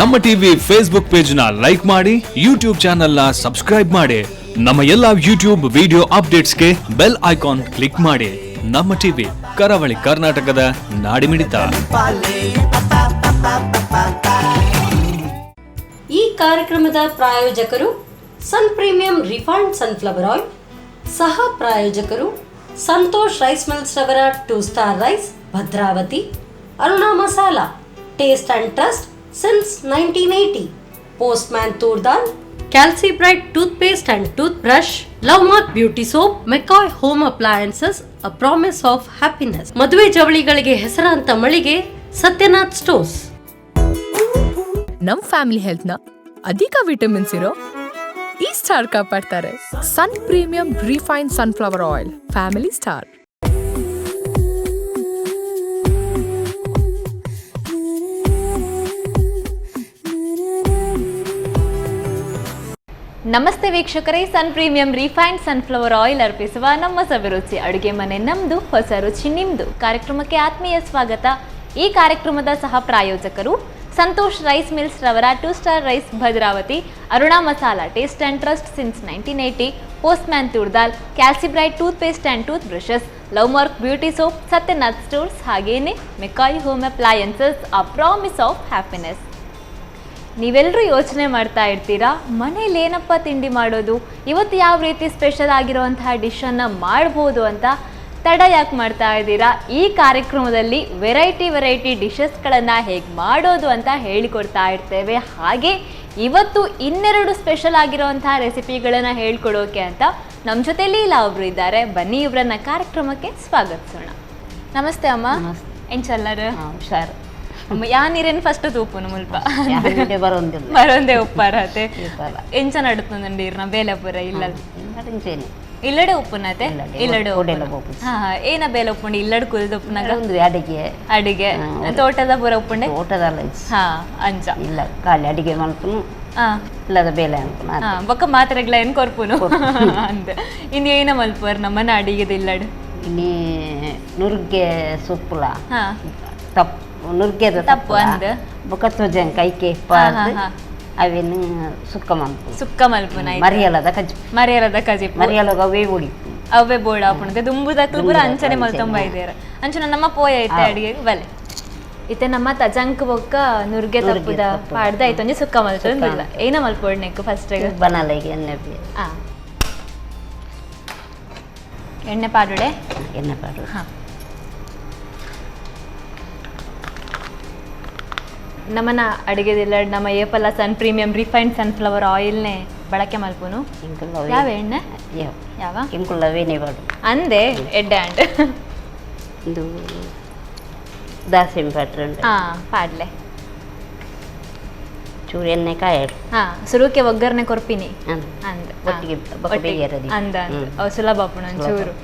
ನಮ್ಮ TV Facebook page ನ like ಮಾಡಿ, ಯೂಟ್ಯೂಬ್ ಚಾನೆಲ್ ನ ಸಬ್ಸ್ಕ್ರೈಬ್ ಮಾಡಿ. ನಮ್ಮ ಎಲ್ಲಾ ಯೂಟ್ಯೂಬ್ ವಿಡಿಯೋ ಅಪ್ಡೇಟ್ಸ್ಗೆ ಬೆಲ್ ಐಕಾನ್ ಕ್ಲಿಕ್ ಮಾಡಿ. ನಮ್ಮ ಟಿವಿ, ಕರಾವಳಿ ಕರ್ನಾಟಕದ ನಾಡಿಮಿಡಿತ. ಈ ಕಾರ್ಯಕ್ರಮದ ಪ್ರಾಯೋಜಕರು Sun Premium refined sunflower oil, ಸಹ ಪ್ರಾಯೋಜಕರು ಸಂತೋಷ್ ರೈಸ್ ಮಿಲ್ಸ್ ರವರ two star rice, Bhadravati, Aruna masala, taste and trust since 1980, Postman toor dal, Calcibright toothpaste and tooth brush, Love Mark beauty soap, McCoy home appliances, a promise of happiness. ಮದುವೆ ಜವಳಿಗಳಿಗೆ ಹೆಸರಾಂತ ಮಳಿಗೆ Satyanath stores. ನಮ್ family health ನ ಅಧಿಕ vitamins ಇರೋ ಈ star ಕಾಪಾಡ್ತಾರೆ. Sun Premium refine sunflower oil, family star. ನಮಸ್ತೆ ವೀಕ್ಷಕರೇ, Sun Premium refined sunflower oil ಅರ್ಪಿಸುವ ನಮ್ಮ ಸವಿರುಚಿ, ಅಡುಗೆ ಮನೆ ನಮ್ದು, ಹೊಸ ರುಚಿ ನಿಮ್ದು ಕಾರ್ಯಕ್ರಮಕ್ಕೆ ಆತ್ಮೀಯ ಸ್ವಾಗತ. ಈ ಕಾರ್ಯಕ್ರಮದ ಸಹ ಪ್ರಾಯೋಜಕರು ಸಂತೋಷ್ ರೈಸ್ ಮಿಲ್ಸ್ ರವರ two star rice, Bhadravati, Aruna Masala, taste and trust since 1980, Postman toor dal, Calcibright toothpaste and tooth brushes, Love Mark beauty soap, Satyanath stores, ಹಾಗೇನೆ McCoy home appliances, a promise of happiness. ನೀವೆಲ್ಲರೂ ಯೋಚನೆ ಮಾಡ್ತಾ ಇರ್ತೀರಾ, ಮನೇಲಿ ಏನಪ್ಪ ತಿಂಡಿ ಮಾಡೋದು, ಇವತ್ತು ಯಾವ ರೀತಿ ಸ್ಪೆಷಲ್ ಆಗಿರುವಂತಹ ಡಿಶನ್ನು ಮಾಡ್ಬೋದು ಅಂತ. ತಡ ಯಾಕೆ ಮಾಡ್ತಾ ಇದ್ದೀರಾ? ಈ ಕಾರ್ಯಕ್ರಮದಲ್ಲಿ ವೆರೈಟಿ ವೆರೈಟಿ ಡಿಶಸ್ಗಳನ್ನು ಹೇಗೆ ಮಾಡೋದು ಅಂತ ಹೇಳಿಕೊಡ್ತಾ ಇರ್ತೇವೆ. ಹಾಗೆ ಇವತ್ತು ಇನ್ನೆರಡು ಸ್ಪೆಷಲ್ ಆಗಿರುವಂತಹ ರೆಸಿಪಿಗಳನ್ನು ಹೇಳ್ಕೊಡೋಕೆ ಅಂತ ನಮ್ಮ ಜೊತೆ ಲೀಲಾ ಅವರು ಇದ್ದಾರೆ. ಬನ್ನಿ, ಇವರನ್ನ ಕಾರ್ಯಕ್ರಮಕ್ಕೆ ಸ್ವಾಗತಿಸೋಣ. ನಮಸ್ತೆ ಅಮ್ಮ. ಎಂಚಲ್ಲರು? ಹುಷಾರು. ಯಾನೀರೇನು ಫಸ್ಟ್ ತೂಪುನು ಮುಲ್ಪ? ಯಾರಿಗೆ ಬರೋಂದಿಲ್ಲ. ಬರೋಂದೇ ಉಪ್ಪಾರತೆ. ಉಪ್ಪಾರ. ಎಂಚ ನಡುತ್ತುಂದಂడి ಇರ್ನ ಬೇಲೆ ಪೂರ ಇಲ್ಲ? ಇಂಚೇನೆ. ಇಲ್ಲಡೆ ಉಪ್ಪುನತೆ? ಇಲ್ಲಡೆ, ಇಲ್ಲಡೆ. ಒಡೆಲ ಉಪ್ಪು. ಹಾ ಹಾ, ಏನ ಬೇಲೆ ಉಪ್ಪುಂಡು ಇಲ್ಲಡ್ ಕುಲ್ದು ಉಪ್ಪುನಾಗ? ಒಂದು ಅಡಿಗೆ. ಅಡಿಗೆ, ತೋಟದ ಪೂರ ಉಪ್ಪುಂಡೆ? ತೋಟದಲ್ಲ ಇಜ್ಜಿ. ಹಾ, ಅಂಚ. ಇಲ್ಲ, ಖಾಲಿ ಅಡಿಗೆ ಮಲ್ಪುನು. ಇಲ್ಲದ ಬೇಲೆ ಅನ್ಪುನು. ಹಾ, ಬೊಕ್ಕ ಮಾತ್ರೆಗ್ಲ ಏನ್ ಕೊರ್ಪುನು ಅಂದ್. ಇನ್ನು ಏನ ಮಲ್ಪುವರ್ ನಮ್ಮನ ಅಡಿಗೆದ ಇಲ್ಲಡ್? ಇನ್ನು ನುರ್ಗೆ ಸೊಪ್ಪುಲ. ತಪ್ಪು, ನುರ್ಗೆದ. ತಪ್ಪು ಅಂದ್. ಬೊಕ್ಕ ತೊಜಂಕ ಕೈಕೆ ಹಾ, ಹಾ. ಅವೇನು ಸುಕ್ಕ ಮಲ್ಪು. ಸುಕ್ಕ ಮಲ್ಪುನ? ಮರಿಯಲದ ಕಜ್ಜಿ. ಮರಿಯಲದ ಕಜಿಪು. ಮರಿಯಲಗ ಅವೇ ಉಡಿ. ಅವೇ ಬೋಡ ಆಪುಣತೆ ದುಂಬುದಕ್ಲು ಪೂರ ಅಂಚನೆ ಮಲ್ತೊಂಬ ಇದ್ದೀರ. ಅಂಚನೆ ನಮ್ಮ ಪೋಯ ಐತೆ ಅಡಿಗೆ ಬಲೆ. ಇತ್ತೆ ನಮ್ಮ ತಜಂಕ್ ಬೊಕ್ಕ ನುರ್ಗೆ ನುರ್ಗೆ ತಪ್ಪುದ ತಪ್ಪುದ. ಪಾಡ್ದ ಐತೊಂಜಿ ಸುಕ್ಕ ಮಲ್ತೊಂದಿಲ್ಲ. ಏನ ಮಲ್ಪೊಡ್ನೆಕ್ ಫಸ್ಟ್? ಬನಲೆಗೆ ಎಣ್ಣೆ ಎಣ್ಣೆ ಪಾಡುಡೆ. ಎಣ್ಣೆ ಪಾಡು. ನಮ್ಮನ ಅಡಿಗೆದಿಲ್ಲ ನಮ್ಮ ಏಪಲ್ಲ ಸನ್ ಪ್ರೀಮಿಯಂ ರಿಫೈನ್ಡ್ ಸನ್ಫ್ಲವರ್ ಆಯಿಲ್ನೇ ಬಳಕೆ ಮಲ್ಪುನು. ಇಂಕುಲ್ಲ. ಯಾವ ಎಣ್ಣೆ? ಯಾವ? ಯಾವ? ಇಂಕುಲ್ಲ ಅವೇನೆ ಪಾಡು. ಅಂದೆ, ಎಡ್ಡೆ ಅಂಡ್. ಇದು ದಾಸಿಂಬ ಪಾಟ್ರೆ ಉಂಟು. ಪಾಡ್ಲೆ. ಚೂರು ಎಣ್ಣೆ ಕಾಯಡು. ಸುರುಕೆ ಒಗ್ಗರಣೆ ಕೊರ್ಪಿನಿ. ಅಂದ್. ಒಟ್ಟಿಗೆ ಬೊಕ್ಕ ಬೇಯರದಿ. ಅಂದ ಅಂದ್, ಅವು ಸುಲಭ ಆಪುಂಡು ಒಂಚೂರು.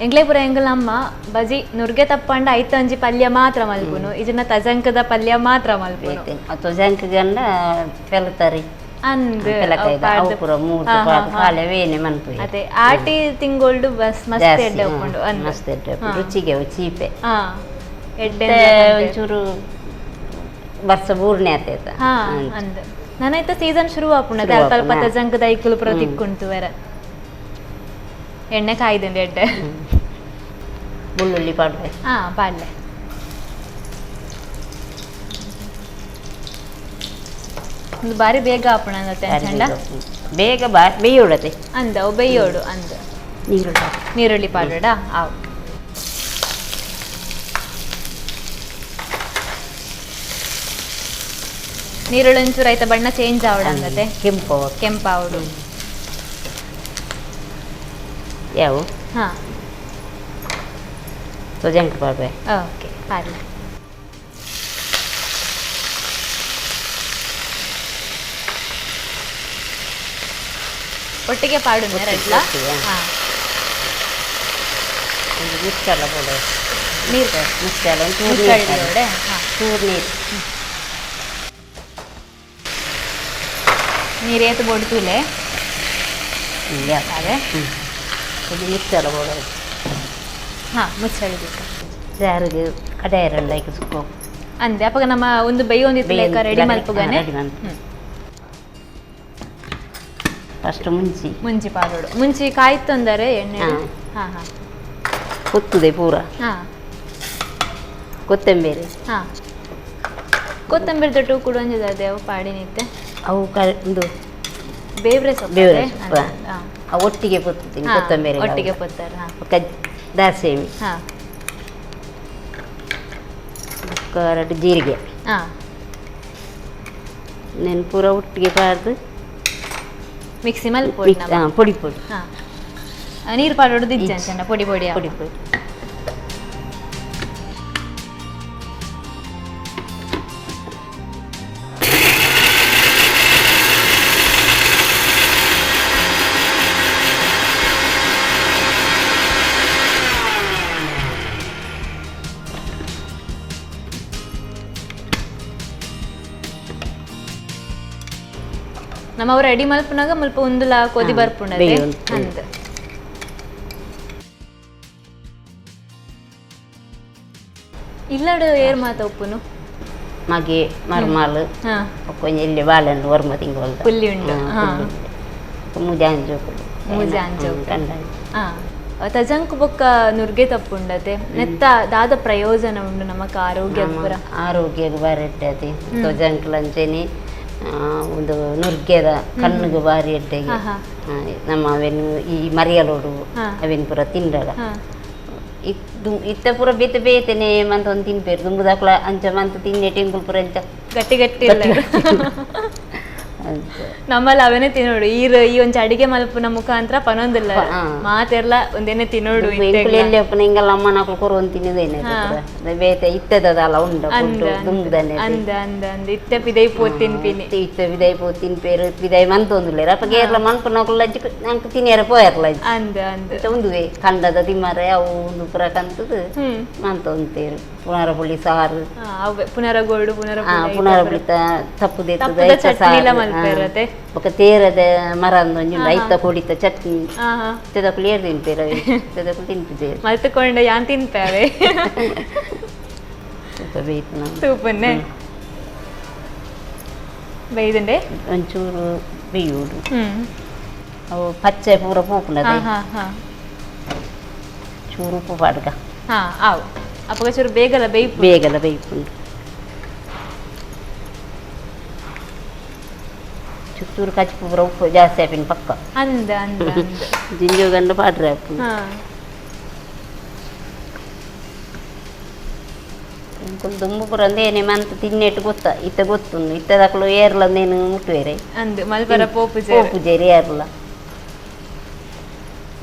ಎಂಕ್ಲೆ ಪೂರ ಎಂಕಲ್ನ ಅಮ್ಮ ಬಜಿ ನುರ್ಗೆ ತಪ್ಪಂಡ ಐತ ಒಂಜಿ ಪಲ್ಯ ಮಾತ್ರ ಮಲ್ಪುನು, ಇಜನ ತಜಂಕದ ಪಲ್ಯ ಮಾತ್ರ ಮಲ್ಪುನು. ತೊಜಂಕ ಗಂಡ ಪೆಲತರಿ. ಅಂದ್. ಪೆಲಕಾಯ್ದ ಅವು ಅವು ಪೂರ ಮೂರ್ದು ಪಾಡ್ದು ಖಾಲಿ ಅವೇನೆ ಮನ್ಪು. ಅದೇ ಆಟಿ ತಿಂಗೊಳ್ಡು ಬಸ್ ಮಸ್ತ್ ಜಾಸ್ತಿ, ಎಡ್ಡೆ ಉಪ್ಪುಂಡು ಅಂದ್. ಮಸ್ತ್ ಎಡ್ಡೆ ಉಪ್ಪುಂಡು. ರುಚಿಗೆ ಅವು ಚೀಪೆ. ಎಡ್ಡೆ. ಮತ್ತೆ ಒಂಚೂರು ಬರ್ಸ ಬೂರ್ಣೆ ಆತೈತ. ಅಂದ್, ನಾನೈತ ಸೀಸನ್ ಶುರು ಆಪುಂಡು. ಶುರು ಅಲ್ಪ ಅಲ್ಪ ಆಪುಂಡು. ತಜಂಕದ ಐಕುಲು ಪೂರ ತಿಕ್ಕುಂಟು ಬೇರೆ. ಎಣ್ಣೆ ಕಾಯ್ದುಂಡು, ಎಡ್ಡೆ. ಬುಳ್ಳುಳ್ಳಿ ಪಾಡ್ವೆ. ಪಾಡ್ಲೆ. ಒಂದು ಬಾರಿ ಬೇಗ ಆಪುಂಡು ಅಂದತ್ತೆ. ಬಾರಿ ಚಂಡ. ಬೇಗ ಆಪುಂಡು. ಬೇಗ ಬಾ ಬೇಯೋಡತೆ. ಅಂದ, ಅವು ಬೇಯೋಡು ಅಂದ. ನೀರುಳ್ಳಿ. ನೀರುಳ್ಳಿ ಪಾಡೋಡ ಆವು. ನೀರುಳ್ಳಿ ಒಂಚೂರು ಐತ ಬಣ್ಣ ಚೇಂಜ್ ಆವಡ ಅಂದತೆ. ಕೆಂಪು. ಕೆಂಪಾವಡು. ಯಾವ? ತೊಜಂಕ ಪಾಡ್ವೆ. ಓಕೆ, ಪಾಡ್ಲೆ. ಒಟ್ಟಿಗೆ ಪಾಡು. ಒಟ್ಟಿಗೆ, ಒಟ್ಟಿಗೆ. ಒಂದು ಮುಚ್ಚಳ ಬೋಡು. ನೀರು. ಮುಚ್ಚಳ ಒಂಚೂರು ನೀರು ಮುಚ್ಚಳ ಪಾಡು. ಒಡೆ. ಚೂರು ನೀರು. ನೀರು ಏತು ಬೋಡು ತೂಲೆ. ಯಾವ? ಅದೇ. ಒಂದು ಮುಚ್ಚಳ ಬೋಡು. ಮುಚ್ಚಳಿ ಬೇಕು. ಜಾರಿಗೆ ಕಡಾಯಿರಲ್ಲ ಈಗ ಸುಕ್ಕ. ಅಂದೆ ಅಪಗ ನಮ್ಮ ಒಂದು ಬೈ ಒಂದು ಲೆಕ್ಕ ರೆಡಿ ಮಲ್ಪುಗನೆ. ಫಸ್ಟ್ ಮುಂಚಿ ಮುಂಚಿ ಪಾಡೋಡು. ಮುಂಚಿ ಕಾಯ್ತಂದರೆ ಎಣ್ಣೆ. ಹಾ ಹಾ ಕೊತ್ತುದೆ ಪೂರ. ಹಾ ಕೊತ್ತಂಬರಿ. ಹಾ ಕೊತ್ತಂಬರಿ ದೊಡ್ಡ ಕೂಡ ಒಂಜಿದೆ ಅವು ಪಾಡಿ ನಿತ್ತೆ. ಅವು ಒಂದು ಬೇವ್ರೆ ಸೊಪ್ಪು. ಬೇವ್ರೆ ಸೊಪ್ಪು ಅವು ಒಟ್ಟಿಗೆ ಕೊತ್ತೀನಿ ಕೊತ್ತಂಬರಿ ಒಟ್ಟಿಗೆ ಕೊತ್ತಾರೆ. ದಾಸೇಮಿ. ಹಾ ಎರಡು ಜೀರಿಗೆ. ಹಾ ನೆನ್ ಪೂರ ಒಟ್ಟಿಗೆ ಪಾಡ್ದು ಮಿಕ್ಸಿ ಮಲ್ಪೊಡಿ. ಪೊಡಿ ಪೊಡಿ. ಹಾ ನೀರು ಪಾಡೋದು ಇಜ್ಜ ಪೊಡಿ ಪೊಡಿ ಪೊಡಿ ಪೊಡಿ. ನಮ್ಮ ರೆಡಿ ಮಲ್ಪುನಾಗ ಮುಲ್ಪ ಉಂದುಲ ಕೊದಿ ಬರ್ಪುಂಡದೆ ಅಂದ್. ಇಲ್ಲಡು ಏರ್ ಮಾತ ಉಪ್ಪುನು ಮಗೆ ಮರ್ಮಾಲು ಒಂಜಿ ಇಲ್ಲಿ ಬಾಳೆಹಣ್ಣು ವರ್ಮ ತಿಂಗಳು ಪುಲ್ಲಿ ಉಂಡು. ಮೂಜಾನ್ ಜೋಕುಲು. ಮೂಜಾನ್ ಜೋಕುಲು. ತಜಂಕು ಬೊಕ್ಕ ನುರ್ಗೆ ತಪ್ಪುಂಡತೆ ನೆತ್ತ ದಾದ ಪ್ರಯೋಜನ ಉಂಡು ನಮಕ್ ಆರೋಗ್ಯ ಪೂರ. ಆರೋಗ್ಯಕ್ಕೆ ಬಾರಿ ಎಡ್ಡೆ ತೊಜಂಕ್ಲ ಅಂಚೆನೆ ಒಂದು ನುರ್ಗೆದ ಕಣ್ಣಿಗೆ ಬಾರಿ ಎಡ್ಡೆಗೆ. ನಮ್ಮ ಅವೇನು ಈ ಮರಿಯಲೋಡು ಅವೇನು ಪೂರ ತಿಂಡಲ ಇತ್ತ ಪೂರ ಬೇತೆ ಬೇತೆನೆ ಮಂತ ಒಂದು ತಿನ್ಪೇರು ದುಂಬುದಾಕ್ಲ ಅಂಚ ಮಂತ ತಿನ್ನೆ ಟೆಂಕುಲ್ ಪೂರ ಅಂಚ ಗಟ್ಟಿ ಗಟ್ಟಿ ಇಲ್ಲ ನಮ್ಮಲ್ಲಿ ಅವೇನೆ ತಿನ್ನೋಡು. ಈ ಈ ಒಂಜಿ ಅಡಿಗೆ ಮಲ್ಪುನ ಮುಖಾಂತರ ಪನೊಂದಿಲ್ಲ ಮಾತೆರ್ಲ ಒಂದೇನೆ ತಿನ್ನೋಡು. ಎಲ್ಲಿ ಅಪ್ಪನ ಹಿಂಗೆಲ್ಲ ಅಮ್ಮನ ಕೊರು ಒಂದು ತಿನ್ನೋದೇನೆ ಬೇತೆ ಇತ್ತದಲ್ಲ ಉಂಡು ದುಂಬುದನೆ ಅಂದ ಅಂದ ಅಂದ ಇತ್ತೆ ಪಿದೈ ಪೋ ತಿನ್ಪಿನಿ. ಇತ್ತೆ ಪಿದೈ ಪೋ ತಿನ್ಪೇರು ಪಿದೈ ಮಂತೊಂದುಲ್ಲೇರು ಅಪ್ಪ ಕೇರಳ ಮನ್ಪುನಕುಲು ಲಜ್ಜಿ ನಂಗೆ ತಿನ್ನಿಯರ ಪೋಯರ್ಲ ಅಂದ ಅಂದ ಉಂದುವೆ ಕಂಡದ ತಿಮ್ಮರೆ ಅವು ಒಂದು ಪೂರ ಕಂತದು ಮಂತೊಂತೇರು. ಪುನರ ಪುಳಿ ಸಾರು ಪುನರ ಗೋಲ್ಡು ಪುನರ ಪುನರ ಪುಳಿತ ತಪ್ಪು ಬೊಕ್ಕ ತೇರದ ಮರ ಒಂಜಿ ಐತ ಕೊಡಿತ ಚಟ್ನಿ ತೆದಕುಲು ಏರ್ ತಿನ್ಪೇರು ತೆದಕುಲು ತಿನ್ಪಿದ್ದೇರು ಮಲ್ತುಕೊಂಡ ಯಾನ್ ತಿನ್ಪೇವೆ ಬೇಯ್ತು ನಾವು ಸೂಪನ್ನೇ ಬೇಯ್ದಂಡೆ ಒಂಚೂರು ಬೇಯುಡು ಅವು ಪಚ್ಚೆ ಪೂರ ಪೂಪುನದೆ ಚೂರು ಉಪ್ಪು ಪಾಡ್ಗ. ಹಾ ಆವು ಅಪ್ಪಗ ಚೂರು ಬೇಗಲ ಬೇಯ್ಪು ಬೇಗಲ ಬೇಯ್ಪುಂಡು. ಚೂರು ಕಚ್ಪು ಪೂರ ಉಪ್ಪು ಜಾಸ್ತಿ ಆಪಿನ ಪಕ್ಕ ಅಂದ ಅಂದ ಅಂದ ಜಿಂಜೋ ಗಂಡ ಪಾಡ್ರೆ ಆಪುಂಡು. ದುಂಬು ಪೂರ ಅಂದೇನೆ ಮಂತ ತಿನ್ನೆಟ್ಟು ಗೊತ್ತ ಇತ್ತ ಗೊತ್ತುಂಡು ಇತ್ತದಕ್ಕಲು ಏರ್ಲ ಅಂದೇನು ಮುಟ್ಟುವೇರೆ ಅಂದ್ ಮಲ್ಪರ ಪೋಪುಜೇರು ಪೋಪುಜೇರು ಏರ್ಲ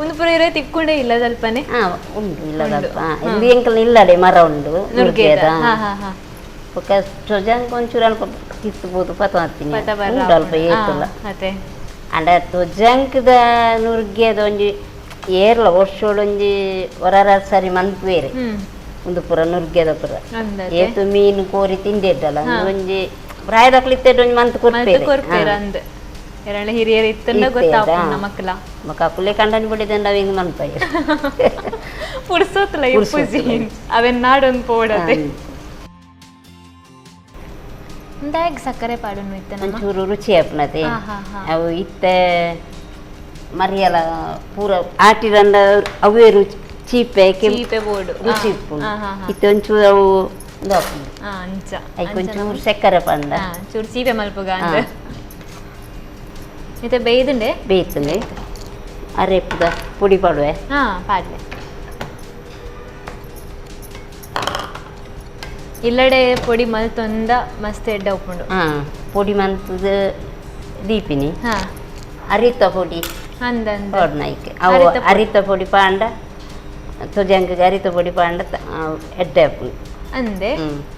ಒಂದು ಪೂರ ಇರೋ ತಿಕ್ಕೊಂಡೇ ಇಲ್ಲ ಸ್ವಲ್ಪನೇ. ಹಾ ಉಂಟು ಇಲ್ಲ ಸ್ವಲ್ಪ ಇಲ್ಲಿ ಎಂಕಲ್ ಇಲ್ಲಡೆ ಮರ ಉಂಡು ನುರ್ಗೆದ. ಬೊಕ್ಕ ತೊಜಂಕ್ ಒಂಚೂರು ಅಲ್ಪ ತಿತ್ತುಬೋದು ಪತ ಹತ್ತೀನಿ ಉಂಡು ಅಲ್ಪ ಏತಲ್ಲ ಅಂಡ ತೊಜಂಕದ ನುರ್ಗೆದ ಒಂಜಿ ಏರ್ಲ ವರ್ಷೋಡೊಂಜಿ ಹೊರ ಸರಿ ಮನ್ಪುವೇರೆ ಒಂದು ಪೂರ ನುರ್ಗೆದ ಪೂರ ಏತು ಮೀನು ಕೋರಿ ತಿಂದಿದ್ದಲ್ಲ ಒಂಜಿ ಪ್ರಾಯದಕ್ಲು ಇತ್ತೆಡ್ ಒಂಜಿ ಮಂತ್ ಕೊರ್ಪೇರು ಅಂದ್ ಎರಳೆ ಹಿರಿಯರು ಇತ್ತಂಡ ಗೊತ್ತಾಪುಂಡು ಮಕ್ಕಳ ಮಕ್ಕಳೇ ಕಂಡನಿ ಬಿಡಿದಂಡ ಅವ ಹಿಂಗೆ ಮನ್ಪಯ್ಯ ಪುರ್ಸೊತ್ತಲ ಇಪ್ಪುಜಿ ಅವೆನ್ ನಾಡೊಂದು ಪೋಡತೆ. ದಾಯಗ್ ಸಕ್ಕರೆ ಪಾಡುನು ಇತ್ತ ನಮ್ಮ ಒಂಚೂರು ರುಚಿ ಆಪುನತೆ ಅವು ಇತ್ತೆ ಮರಿಯಲ ಪೂರ ಆಟಿರಂಡ ಅವೇ ರುಚಿ ಚೀಪೆ ಚೀಪೆ ಬೋಡು ರುಚಿ ಇಪ್ಪುಂಡು ಇತ್ತೆ ಒಂಚೂರು ಅವು ಅಂಚ ಐಕ್ ಒಂಚೂರು ಸಕ್ಕರೆ ಪಂಡ ಚೂರು ಚೀಪೆ ಮಲ್ಪುಗ ಅಂದ ಇತ್ತೆ ಬೇಯ್ದುಂಡೆ ಬೇಯ್ತುಂಡೆ ಅರೆಪ್ಪುದ ಪೊಡಿ ಪಾಡುವೆ. ಹಾ ಪಾಡ್ಲೆ ಇಲ್ಲಡೆ ಪೊಡಿ ಮಲ್ತೊಂದ ಮಸ್ತ್ ಎಡ್ಡೆ ಉಪ್ಪುಂಡು. ಹಾ ಪೊಡಿ ಮಂತದ ದೀಪಿನಿ. ಅರಿತ ಪೊಡಿ ಅಂದ ಅಂದ ಪಾಡ್ನೈಕ್ ಅವು ಅರಿತ ಪೊಡಿ ಪಾಂಡ ತೊಜಂಕ ಅರಿತ ಪೊಡಿ ಪಾಂಡ ಎಡ್ಡೆ ಆಪುಂಡು ಅಂದೆ.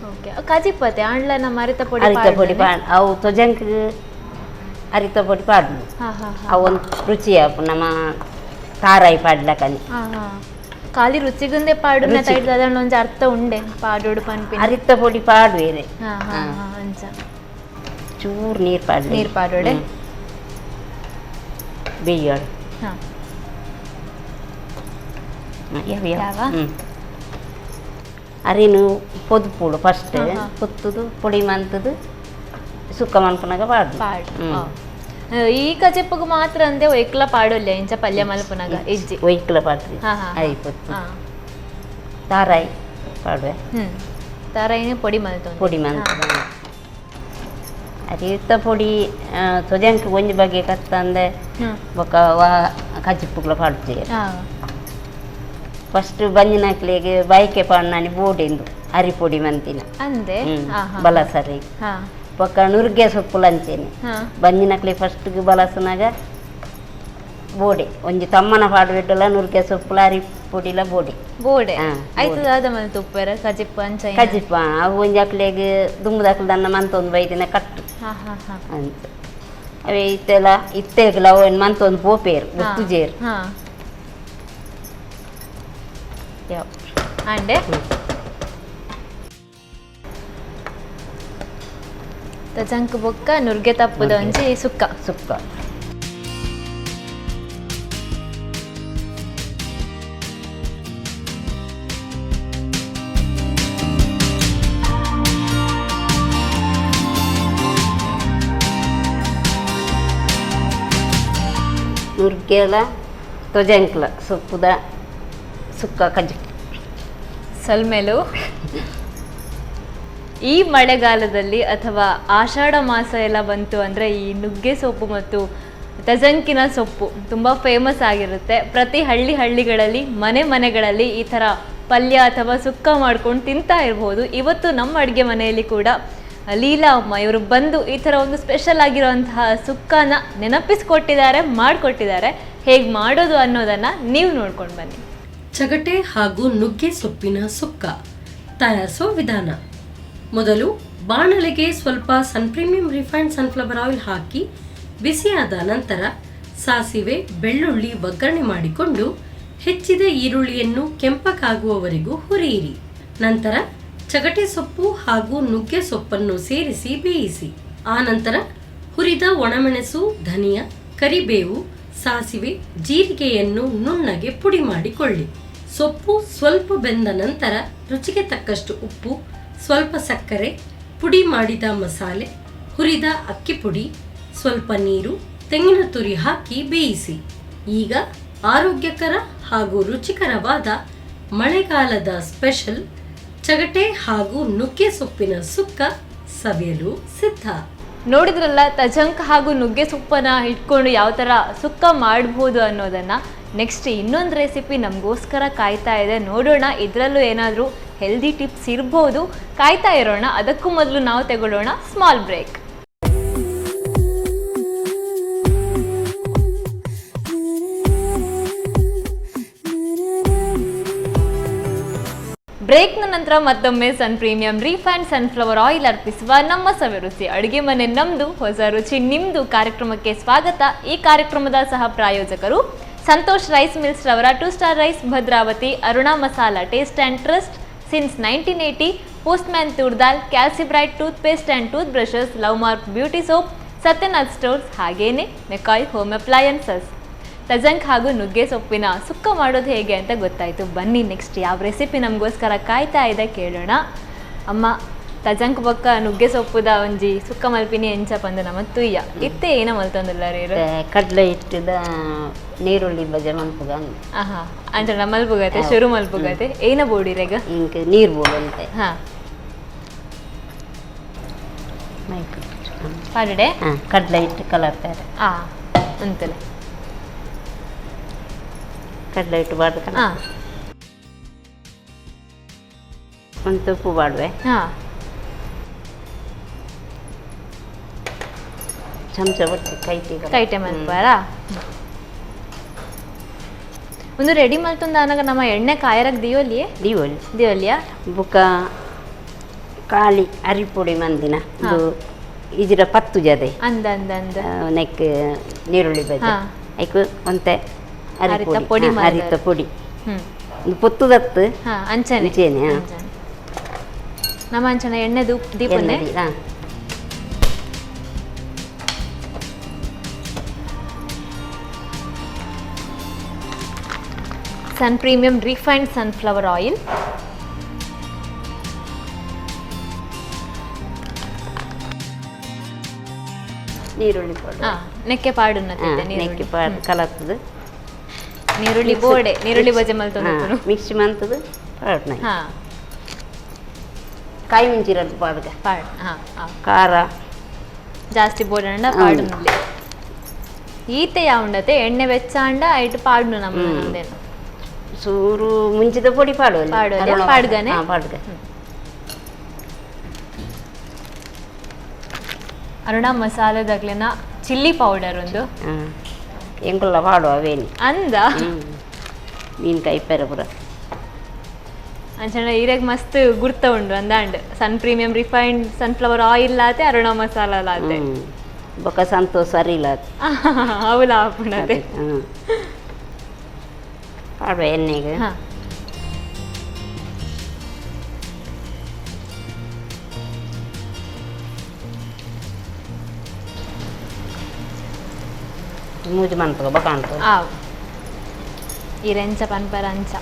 ಓಕೆ ಕಜಿಪತೆ ಆಂಡ್ಲ ನಮ್ಮ ಅರಿತ ಪೊಡಿ ಅರಿತ ಪೊಡಿ ಪಾಂಡ ಅವು ತೊಜಂಕ ಅರಿತ ಪೊಡಿ ಪಾಡ್ನು ಅವು ಒಂದು ರುಚಿ ಆಪುಂಡು ನಮ್ಮ ತಾರಾಯಿ ಪಾಡ್ಲಕನಿ. ಖಾಲಿ ರುಚಿಗುಂದೆ ಪಾಡುನ ತೈಡ್ ಅದನ್ನ ಒಂಜಿ ಅರ್ಥ ಉಂಡೆ ಪಾಡೋಡು ಪನ್ಪಿನ ಅರಿತ ಪೊಡಿ ಪಾಡುವೇರೆ. ಅಂಚ ಚೂರು ನೀರು ಪಾಡ್ಲೆ ನೀರು ಪಾಡೋಡೆ ಬೇಯೋಡು. ಯಾವ ಯಾವ? ಅರಿನು ಪೊದುಪುಡು ಫಸ್ಟ್ ಪೊತ್ತುದು ಪೊಡಿ ಮಂತದು ಸುಕ್ಕ ಮನ್ಪುನಗ ಪಾಡು. ಪಾಡ್. ಈ ಕಜಿಪ್ಪುಗು ಮಾತ್ರ ಅಂದೆ ಒಯ್ಕ್ಲ ಪಾಡೊಲ್ಯ ಇಂಚ ಪಲ್ಯ ಮಲ್ಪುನಗ ಇಜ್ಜಿ? ಒಯ್ಕ್ಲ ಪಾಡ್ರಿ. ಹಾ, ಹಾ, ಹಾ. ಅಯಿ ಪೊತ್ತು ತಾರಾಯಿ ಪಾಡುವೆ. ತಾರಾಯಿನ ಪೊಡಿ ಮಲ್ತೊಂದು. ಪೊಡಿ ಮಂತದ ಅರಿತ ಪೊಡಿ ತೊಜಂಕ್ ಒಂಜಿ ಬಗೆ ಕತ್ತಂದೆ ಬೊಕ ವಾ ಕಜಿಪ್ಪುಗ್ಲ ಪಾಡ್ಜೆ. ಫಸ್ಟ್ ಬಂಜಿನಕ್ಲೆಗ್ ಬೈಕೆ ಪಾಡ್ನಾನಿ ಬೋಡೆಂದು ಅರಿ ಪೊಡಿ ಮಂತಿನ. ಅಂದೆ. ಬಲಸರಿ ಬೊಕ ನುರ್ಗೆ ಸೊಪ್ಪು ಲಂಚೇನೆ. ಬಂಜಿನಕ್ಲೆ ಫಸ್ಟ್ಗೆ ಬಲಸನಾಗ ಬೋಡೆ ಒಂಜಿ ತಮ್ಮನ ಪಾಡ್ಬಿಟ್ಟಲ ನುರ್ಗೆ ಸೊಪ್ಪುಲ ಅರಿ ಪೊಡಿಲ ಬೋಡೆ. ಬೋಡೆ. ಆಯ್ತು, ದಾದ ಮಲ್ತ್ ಉಪ್ಪೆರ ಕಜಿಪ್ಪು ಅಂಚ? ಕಜಿಪ್ಪ ಅವು ಒಂಜಿ ಅಕ್ಲೆಗ್ ದುಂಬುದಕ್ಲು ದನ್ನ ಮಂತೊಂದು ಬೈದಿನ ಕಟ್ಟು ಹಾ ಹಾ ಹಾ ಅಂತ ಅವೇ ಇತ್ತೆಲ್ಲ ಇತ್ತೆಗ್ಲ ಅವು ಮಂತೊಂದು ಪೋಪೇರು ಗೊತ್ತುಜೇರು. ಯಾವ ಅಂಡೆ ತಜಂಕ್ ಬೊಕ್ಕ ನುರ್ಗೆ ತಪ್ಪುದ ಒಂಜಿ ಸುಕ್ಕ. ಸುಕ್ಕ. ನುರ್ಗೆಲ ತೊಜಂಕ್ಲ ಸೊಪ್ಪುದ ಸುಕ್ಕ ಕಜ್ಜಿ. ಸಲ್ಮೇಲು. ಈ ಮಳೆಗಾಲದಲ್ಲಿ ಅಥವಾ ಆಷಾಢ ಮಾಸ ಎಲ್ಲ ಬಂತು ಅಂದರೆ ಈ ನುಗ್ಗೆ ಸೊಪ್ಪು ಮತ್ತು ತಜಂಕಿನ ಸೊಪ್ಪು ತುಂಬ ಫೇಮಸ್ ಆಗಿರುತ್ತೆ. ಪ್ರತಿ ಹಳ್ಳಿ ಹಳ್ಳಿಗಳಲ್ಲಿ ಮನೆ ಮನೆಗಳಲ್ಲಿ ಈ ಥರ ಪಲ್ಯ ಅಥವಾ ಸುಕ್ಕ ಮಾಡ್ಕೊಂಡು ತಿಂತಾ ಇರ್ಬೋದು. ಇವತ್ತು ನಮ್ಮ ಅಡುಗೆ ಮನೆಯಲ್ಲಿ ಕೂಡ ಲೀಲಾ ಅಮ್ಮ ಇವರು ಬಂದು ಈ ಥರ ಒಂದು ಸ್ಪೆಷಲ್ ಆಗಿರುವಂತಹ ಸುಕ್ಕನ ನೆನಪಿಸ್ಕೊಟ್ಟಿದ್ದಾರೆ, ಮಾಡಿಕೊಟ್ಟಿದ್ದಾರೆ. ಹೇಗೆ ಮಾಡೋದು ಅನ್ನೋದನ್ನು ನೀವು ನೋಡ್ಕೊಂಡು ಬನ್ನಿ. ಚಗಟೆ ಹಾಗೂ ನುಗ್ಗೆ ಸೊಪ್ಪಿನ ಸುಕ್ಕ ತಯಾರಿಸುವ ವಿಧಾನ: ಮೊದಲು ಬಾಣಲೆಗೆ ಸ್ವಲ್ಪ Sun Premium refined sunflower oil hockey ಬಿಸಿಯಾದ ನಂತರ ಸಾಸಿವೆ, ಬೆಳ್ಳುಳ್ಳಿ ಒಗ್ಗರಣೆ ಮಾಡಿಕೊಂಡು ಹೆಚ್ಚಿದ ಈರುಳ್ಳಿಯನ್ನು ಕೆಂಪಗಾಗುವವರೆಗೂ ಹುರಿಯಿರಿ. ನಂತರ ಚಗಟೆ ಸೊಪ್ಪು ಹಾಗೂ ನುಗ್ಗೆ ಸೊಪ್ಪನ್ನು ಸೇರಿಸಿ ಬೇಯಿಸಿ. ಆನಂತರ ಹುರಿದ ಒಣಮೆಣಸು, ಧನಿಯಾ, ಕರಿಬೇವು, ಸಾಸಿವೆ, ಜೀರಿಗೆಯನ್ನು ನುಣ್ಣಗೆ ಪುಡಿ ಮಾಡಿಕೊಳ್ಳಿ. ಸೊಪ್ಪು ಸ್ವಲ್ಪ ಬೆಂದ ನಂತರ ರುಚಿಗೆ ತಕ್ಕಷ್ಟು ಉಪ್ಪು, ಸ್ವಲ್ಪ ಸಕ್ಕರೆ, ಪುಡಿ ಮಾಡಿದ ಮಸಾಲೆ, ಹುರಿದ ಅಕ್ಕಿ ಪುಡಿ, ಸ್ವಲ್ಪ ನೀರು, ತೆಂಗಿನ ತುರಿ ಹಾಕಿ ಬೇಯಿಸಿ. ಈಗ ಆರೋಗ್ಯಕರ ಹಾಗೂ ರುಚಿಕರವಾದ ಮಳೆಗಾಲದ ಸ್ಪೆಷಲ್ ಚಗಟೆ ಹಾಗೂ ನುಗ್ಗೆ ಸೊಪ್ಪಿನ ಸುಕ್ಕ ಸವಿಯಲು ಸಿದ್ಧ. ನೋಡಿದ್ರಲ್ಲ, ತಜಂಕ್ ಹಾಗೂ ನುಗ್ಗೆ ಸೊಪ್ಪನ್ನ ಇಟ್ಕೊಂಡು ಯಾವ ಥರ ಸುಕ್ಕ ಮಾಡ್ಬೋದು ಅನ್ನೋದನ್ನು. ನೆಕ್ಸ್ಟ್ ಇನ್ನೊಂದು ರೆಸಿಪಿ ನಮಗೋಸ್ಕರ ಕಾಯ್ತಾ ಇದೆ, ನೋಡೋಣ. ಇದರಲ್ಲೂ ಏನಾದರೂ ಹೆಲ್ದಿ ಟಿಪ್ಸ್ ಇರ್ಬೋದು, ಕಾಯ್ತಾ ಇರೋಣ. ಅದಕ್ಕೂ ಮೊದಲು ನಾವು ತಗೊಳ್ಳೋಣ ಸ್ಮಾಲ್ ಬ್ರೇಕ್. ಬ್ರೇಕ್ನ ನಂತರ ಮತ್ತೊಮ್ಮೆ Sun Premium refined sunflower oil ಅರ್ಪಿಸುವ ನಮ್ಮ ಸವಿರುಚಿ ಅಡುಗೆ ಮನೆ ನಮ್ದು ಹೊಸ ರುಚಿ ನಿಮ್ದು ಕಾರ್ಯಕ್ರಮಕ್ಕೆ ಸ್ವಾಗತ. ಈ ಕಾರ್ಯಕ್ರಮದ ಸಹ ಪ್ರಾಯೋಜಕರು ಸಂತೋಷ್ ರೈಸ್ ಮಿಲ್ಸ್ ರವರ 2 star rice Bhadravati, Aruna masala taste and trust since 1980, Postman toor dal, Calcibright toothpaste and tooth brushes, Love Mark beauty soap, Satyanath stores, ಹಾಗೇನೆ ಮೆಕಾಯ್ ಹೋಮ್ ಅಪ್ಲಯನ್ಸಸ್. ತಜಂಕ್ ಹಾಗೂ ನುಗ್ಗೆ ಸೊಪ್ಪಿನ ಸುಕ್ಕ ಮಾಡೋದು ಹೇಗೆ ಅಂತ ಗೊತ್ತಾಯಿತು. ಬನ್ನಿ, ನೆಕ್ಸ್ಟ್ ಯಾವ ರೆಸಿಪಿ ನಮಗೋಸ್ಕರ ಕಾಯ್ತಾ ಇದೆ ಕೇಳೋಣ. ಅಮ್ಮ, ತಜಂಕ್ ಬೊಕ್ಕ ನುಗ್ಗೆ ಸೊಪ್ಪುದ ಒಂಜಿ ಸುಕ್ಕ ಮಲ್ಪಿನಿ ಎಂಚ ಪಂದ ನಮ್ಮ ತುಯ್ಯ ಇತ್ತೆ ಏನ ಮಲ್ತೊಂದುಲ್ಲ ರೀರು? ಕಡಲೆ ಹಿಟ್ಟದ ನೀರುಳ್ಳಿ ಬಜೆ ಮನ್ಪುಗ. ಆಹಾ, ಅಂಚ ಮಲ್ಪುಗತೆ ಶುರು ಮಲ್ಪುಗತೆ. ಏನ ಬೋಡಿರೆಗ? ಇಂಕ್ ನೀರು ಬೋಡಂತೆ. ಹಾ, ಪಾಡಡೆ. ಹಾಂ, ಕಡಲೆ ಹಿಟ್ಟು ಕಲರ್ ಬೇರೆ. ಆ ಅಂತಲೆ. ಕಡಲೆ ಹಿಟ್ಟು ಬಾಡ್ದು ಒಂದು ತುಪ್ಪು ಬಾಡುವೆ. ಚಮಚ ಬಿಟ್ಟು ಕೈಟಿ. ಕೈಟೆ ಮಲ್ಪಾರ. ಒಂದು ರೆಡಿ ಮಲ್ತೊಂದು ಆನಗ ನಮ್ಮ ಎಣ್ಣೆ ಕಾಯರಕ್ ದಿಯೋಲಿ? ದಿಯೋಲಿ. ದಿಯೋಲಿಯಾ? ಬುಕ್ಕ ಖಾಲಿ ಅರಿ ಪೊಡಿ ಮಂದಿನ ಇದು ಇಜಿರ ಪತ್ತು ಜದೆ. ಅಂದ ಅಂದ ಅಂದ. ನೆಕ್ ನೀರುಳ್ಳಿ ಬಜೆ ಐಕು ಒಂತೆ ಅರಿ ಪೊಡಿ, ಅರಿತ ಪೊಡಿ ಪೊತ್ತುದತ್ತು. ಅಂಚನೆ ಅಂಚನೆ. ನಮ್ಮ ಅಂಚನೆ ಎಣ್ಣೆ ದೀಪನೆ. Sun Premium refined sunflower oil. ನೀರುಳ್ಳಿ ಪಾಡು. ನೆಕ್ಕೆ ಪಾಡುನ ನೆಕ್ಕೆ ಪಾಡು ಕಲತ್ತದು. ನೀರುಳ್ಳಿ ಬೋಡೆ ನೀರುಳ್ಳಿ ಬಜೆ ಮಲ್ತೊಂದು ಮಿಕ್ಸಿ ಮಂತದು ಪಾಡು. ಕಾಯಿ ಮುಂಚಿರದ್ದು ಪಾಡುಗ. ಪಾಡು. ಖಾರ ಜಾಸ್ತಿ ಬೋಡಂಡ ಪಾಡು. ಈತೆ ಯಾವುಂಡತೆ ಎಣ್ಣೆ ಬೆಚ್ಚಾಂಡ ಐಟ್ ಪಾಡ್ನು ನಮ್ಮ ನಮ್ದೇನು ಸೂರು ಮುಂಚಿದ ಪೊಡಿ ಪಾಡು ಪಾಡು ಪಾಡ್ಗನೆ ಪಾಡುಗ. ಅರುಣ ಮಸಾಲೆದಾಗ್ಲೆನ ಚಿಲ್ಲಿ ಪೌಡರ್ ಒಂದು ಎಂಕುಲ್ಲ ಪಾಡುವ ಅವೇನಿ ಅಂದ ಮೀನು ಕೈಪೆರ ಪೂರ ಅಂಚನ ಈರೆಗ್ ಮಸ್ತ್ ಗುರ್ತ ಉಂಡು ಅಂದಾಂಡ್ Sun premium refined sunflower oil ಲಾತೆ Aruna masala ಲಾತೆ ಬೊಕ ಸಂತೋಷ ಸರಿ ಇಲ್ಲ ಅವಲ ಆಪುಣತೆ ಪಾಡುವ ಎಣ್ಣೆಗೆ. ಮೂಜು ಮನ್ಪುಗ ಬೊಕ ಅನ್ಪುಗ. ಈರೆಂಚ ಪನ್ಪರ ಅಂಚ.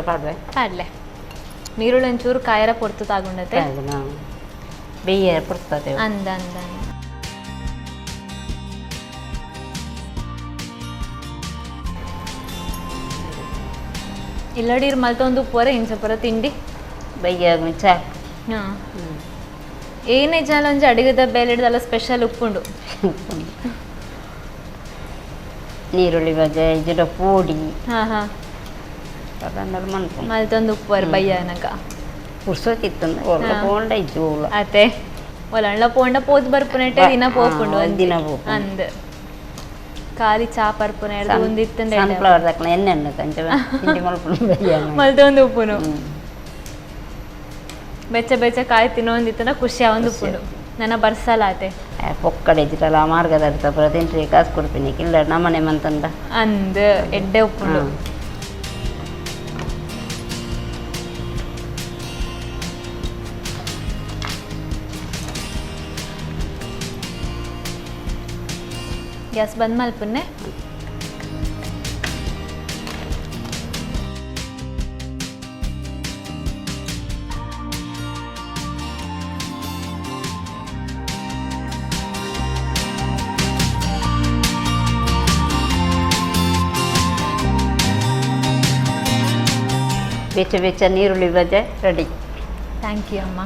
ಪಾಡುವೆ ಪಾಡ್ಲೆ ನೀರುಳ್ಳಿ ಒಂಚೂರು ಕಾಯರ ಪೊರ್ತು ತಾಗುಂಡತೆ ಬೇಯ ಪೊರ್ತದೆ ಅಂದ ಅಂದ. ಇಲ್ಲಡೀರ್ ಮಲ್ತೊಂದು ಉಪ್ಪುವರೆ ಇಂಚಪುರ ತಿಂಡಿ ಬಯ್ಯ ಚಾ. ಏನೇ ಜಾಲ ಒಂಜಿ ಅಡಿಗೆದ ಬೇಲೆಡ್ದಲ್ಲ ಸ್ಪೆಷಲ್ ಉಪ್ಪುಂಡು. ನೀರುಳ್ಳಿ ಬಜೆ ಇಜಡ ಪೋಡಿ. ಮಲ್ತೊಂದು ಉಪ್ಪುವರೆ ಬಯ್ಯನಗ ಪುರ್ಸೊತ್ತಿತ್ತು ಒಳ್ಳೆ ಪೋಂಡ ಇಜ್ಜು ಅತೆ ಒಲಂಡ ಪೋಂಡ ಪೋದ್ ಬರ್ಪುನೆಟ್ಟೆ ದಿನ ಪೋಪುಂಡು ದಿನ ಅಂದ್ ಖಾಲಿ ಚಾ ಪರ್ಪುನ ಒಂದಿತ್ತಂಡ ಸನ್ಫ್ಲವರ್ ದಕ್ಕನ ಎಣ್ಣೆ ಎಣ್ಣೆ ತಂಚ ತಿಂಡಿ ಮಲ್ಪುಂಡು ಮಲ್ತೊಂದು ಉಪ್ಪುನು ಬೆಚ್ಚ ಬೆಚ್ಚ ಕಾಯಿ ತಿನ್ನೊಂದಿತ್ತಂಡ ಖುಷಿ ಒಂದು ಉಪ್ಪುಂಡು ನನ್ನ ಬರ್ಸಲ ಆತೆ ಪೊಕ್ಕಡೆ ಇದ್ರಲ್ಲ ಮಾರ್ಗದ ಪೂರ ತಿಂಟ್ರಿ ಕಾಸು ಕೊಡ್ತೀನಿ ಇಲ್ಲ ನಮ್ಮನೆ ಮಂತಂಡ ಅಂದ್ ಎಡ್ಡೆ ಉಪ್ಪುಂಡು. ಗ್ಯಾಸ್ ಬಂದ್ ಮಲ್ಪುನ್ನೆ. ಬೆಚ್ಚ ಬೆಚ್ಚ ನೀರುಳ್ಳಿ ಬಜೆ ready. Thank you ಅಮ್ಮ.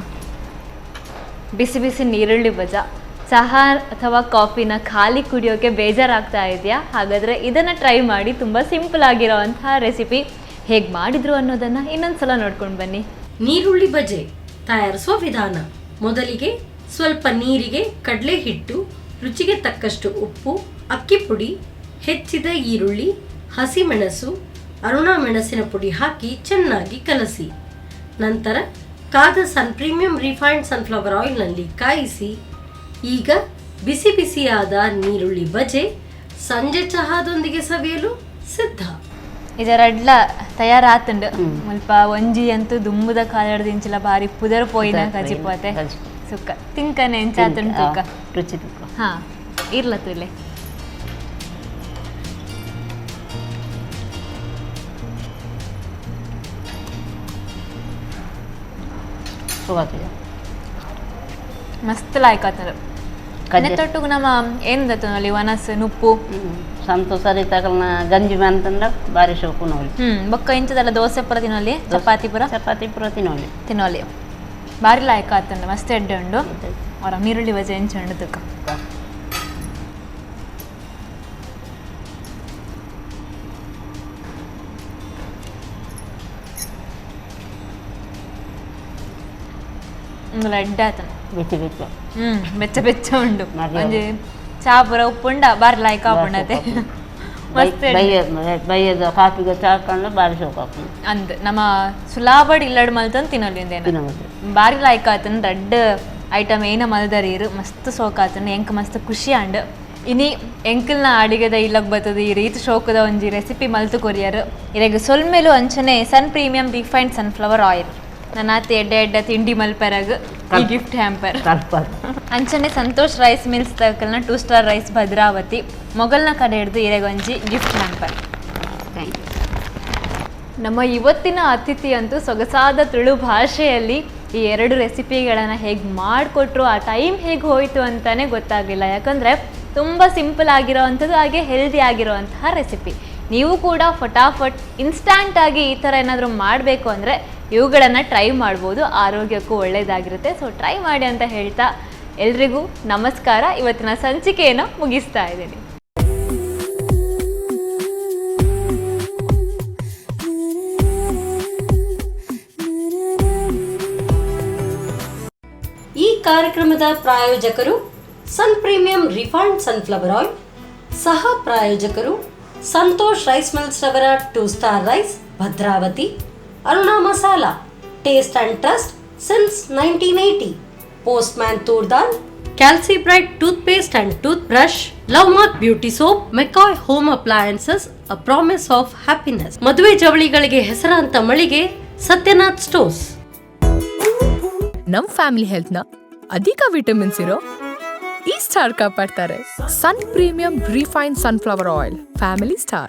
ಬಿಸಿ ಬಿಸಿ ನೀರುಳ್ಳಿ ಬಜಾ ಚಹಾ ಅಥವಾ ಕಾಫಿನ ಖಾಲಿ ಕುಡಿಯೋಕ್ಕೆ ಬೇಜಾರಾಗ್ತಾ ಇದೆಯಾ? ಹಾಗಾದರೆ ಇದನ್ನು ಟ್ರೈ ಮಾಡಿ. ತುಂಬ ಸಿಂಪಲ್ ಆಗಿರೋವಂಥ ರೆಸಿಪಿ ಹೇಗೆ ಮಾಡಿದ್ರು ಅನ್ನೋದನ್ನು ಇನ್ನೊಂದು ಸಲ ನೋಡ್ಕೊಂಡು ಬನ್ನಿ. ನೀರುಳ್ಳಿ ಬಜೆ ತಯಾರಿಸುವ ವಿಧಾನ: ಮೊದಲಿಗೆ ಸ್ವಲ್ಪ ನೀರಿಗೆ ಕಡಲೆ ಹಿಟ್ಟು, ರುಚಿಗೆ ತಕ್ಕಷ್ಟು ಉಪ್ಪು, ಅಕ್ಕಿ ಪುಡಿ, ಹೆಚ್ಚಿದ ಈರುಳ್ಳಿ, ಹಸಿಮೆಣಸು, ಅರುಣ ಮೆಣಸಿನ ಪುಡಿ ಹಾಕಿ ಚೆನ್ನಾಗಿ ಕಲಸಿ ನಂತರ ಕಾದ ಸನ್ premium refined sunflower ಆಯಿಲ್ನಲ್ಲಿ ಕಾಯಿಸಿ. ಈಗ ಬಿಸಿ ಬಿಸಿಯಾದ ನೀರುಳ್ಳಿ ಬಜೆ ಸಂಜೆ ಚಹಾದೊಂದಿಗೆ ಸವಿಯಲು ಸಿದ್ಧ. ಇದರಡ್ಲ ತಯಾರಾತುಂಡು. ಮುಲ್ಪ ಒಂಜಿ ಅಂತೂ ದುಂಬುದ ಕಾಲಡ್ದಿಂಚಿಲ ಬಾರಿ ಪುದರ್ ಪೋಯಿನ ಕಜಿಪೋತೆ ಸುಕ್ಕ ತಿಂಕನೆ ಎಂಚಾತುಂಡು ತೂಕ ರುಚಿ ತುಕ್ಕ. ಹಾ ಇರ್ಲ ತುಲೆ. ಮಸ್ತ್ ಲಾಯ್ಕ್ ಆತಂಡು. ನೆತ್ತೊಟ್ಟುಗು ನಮ್ಮ ಏನು ವನಸ್ ನುಪ್ಪು ಸಂತೋಷ ತಗಲ್ನ ಗಂಜಿ ಅಂತಂದ್ರ ಬಾರಿ ಶೋಕು ನೋಡಿ. ಬೊಕ್ಕ ಇಂಚದಲ್ಲ ದೋಸೆ ಪೂರ ತಿನ್ನೋಲಿ, ಚಪಾತಿ ಪೂರ ಚಪಾತಿ ಪೂರ ತಿನ್ನೋಲಿ ತಿನ್ನೋಲಿ ಬಾರಿ ಲಾಯ್ಕ್ ಆತಂಡ ಮಸ್ತ್ ಎಡ್ಡೆ ಉಂಡು. ಅವರ ನೀರುಳ್ಳಿ ಬಜೆ ಎಂಚ ಉಂಡು ತುಕ್ಕ. ಎಡ್ಡೆ ಆತನ ಬೆಚ್ಚ ಬೆಚ್ಚ. ಬೆಚ್ಚ ಬೆಚ್ಚ ಉಂಡು. ಒಂಜಿ ಚಾ ಪೂರ ಉಪ್ಪುಂಡ ಬಾರಿ ಲಾಯ್ಕ್ ಆಪುಂಡತೆ ಮಸ್ತ್ ಬಯ್ಯದ ಕಾಫಿಗೆ ಚಾ ಹಾಕೊಂಡು ಬಾರಿ ಶೋಕ್ ಆಪುಂಡು. ಅಂದ್ ನಮ್ಮ ಸುಲಾಬಡ್ ಇಲ್ಲಡ್ ಮಲ್ತಂದು ತಿನ್ನೊಲಿ ಇಂದೇನ ಬಾರಿ ಲಾಯ್ಕ್ ಆತನ. ರಡ್ಡ್ ಐಟಮ್ ಏನ ಮಲ್ದರೀರು ಮಸ್ತ್ ಸೋಕ್ ಆತನ. ಎಂಕ್ ಮಸ್ತ್ ಖುಷಿ ಆಂಡ್. ಇನಿ ಎಂಕಲ್ನ ಅಡಿಗೆದ ಇಲ್ಲಗ್ ಬರ್ತದೆ ಈ ರೀತಿ ಶೋಕದ ಒಂಜಿ ರೆಸಿಪಿ ಮಲ್ತು ಕೊರಿಯರ್. ಇರೆಗ್ ಸೊಲ್ಮೆಲು ಅಂಚನೆ Sun premium refined sunflower oil. ನನಾತಿ ಎಡ್ಡೆ ಎಡ್ಡೆ ತಿಂಡಿ ಮಲ್ಪೆರಗ್ ಈ ಗಿಫ್ಟ್ ಹ್ಯಾಂಪರ್. ಕಲ್ಪ. ಅಂಚನೆ ಸಂತೋಷ್ ರೈಸ್ ಮಿಲ್ಸ್ ತಕಲ್ನ ಟೂ ಸ್ಟಾರ್ ರೈಸ್ ಭದ್ರಾವತಿ ಮೊಗಲ್ನ ಕಡೆ ಹಿಡಿದು ಇರೆಗೊಂಜಿ ಗಿಫ್ಟ್ ಹ್ಯಾಂಪರ್. Thank you. ನಮ್ಮ ಇವತ್ತಿನ ಅತಿಥಿ ಅಂತೂ ಸೊಗಸಾದ ತುಳು ಭಾಷೆಯಲ್ಲಿ ಈ ಎರಡು ರೆಸಿಪಿಗಳನ್ನು ಹೇಗೆ ಮಾಡಿಕೊಟ್ರು, ಆ ಟೈಮ್ ಹೇಗೆ ಹೋಯಿತು ಅಂತಲೇ ಗೊತ್ತಾಗಲಿಲ್ಲ. ಯಾಕಂದರೆ ತುಂಬ ಸಿಂಪಲ್ ಆಗಿರೋವಂಥದ್ದು, ಹಾಗೆ ಹೆಲ್ದಿ ಆಗಿರೋವಂತಹ ರೆಸಿಪಿ. ನೀವು ಕೂಡ ಫಟಾಫಟ್ ಇನ್ಸ್ಟ್ಯಾಂಟಾಗಿ ಈ ಥರ ಏನಾದರೂ ಮಾಡಬೇಕು ಅಂದರೆ ಇವುಗಳನ್ನು ಟ್ರೈ ಮಾಡ್ಬೋದು. ಆರೋಗ್ಯಕ್ಕೂ ಒಳ್ಳೆಯದಾಗಿರುತ್ತೆ. ಸೊ ಟ್ರೈ ಮಾಡಿ ಅಂತ ಹೇಳ್ತಾ ಎಲ್ರಿಗೂ ನಮಸ್ಕಾರ. ಇವತ್ತಿನ ಸಂಚಿಕೆಯನ್ನು ಮುಗಿಸ್ತಾ ಇದ್ದೀನಿ. ಈ ಕಾರ್ಯಕ್ರಮದ ಪ್ರಾಯೋಜಕರು Sun Premium refined sunflower oil, ಸಹ ಪ್ರಾಯೋಜಕರು ಸಂತೋಷ್ ರೈಸ್ ಮಿಲ್ಸ್ ರವರ two star rice Bhadravati, Aruna masala, taste and trust since 1980, Postman toor dal, Calcibright toothpaste and tooth brush, Love Mark beauty soap, McCoy home appliances, a promise of happiness. ಮದುವೆ ಜವಳಿಗಳಿಗೆ ಹೆಸರಾಂತ ಮಳಿಗೆ Satyanath stores. ನಮ್ family ಹೆಲ್ತ್ನ ಅಧಿಕ vitamins ಇರೋ ಈ star ಕಾಪಾಡ್ತಾರೆ. Sun Premium refined sunflower oil, family star.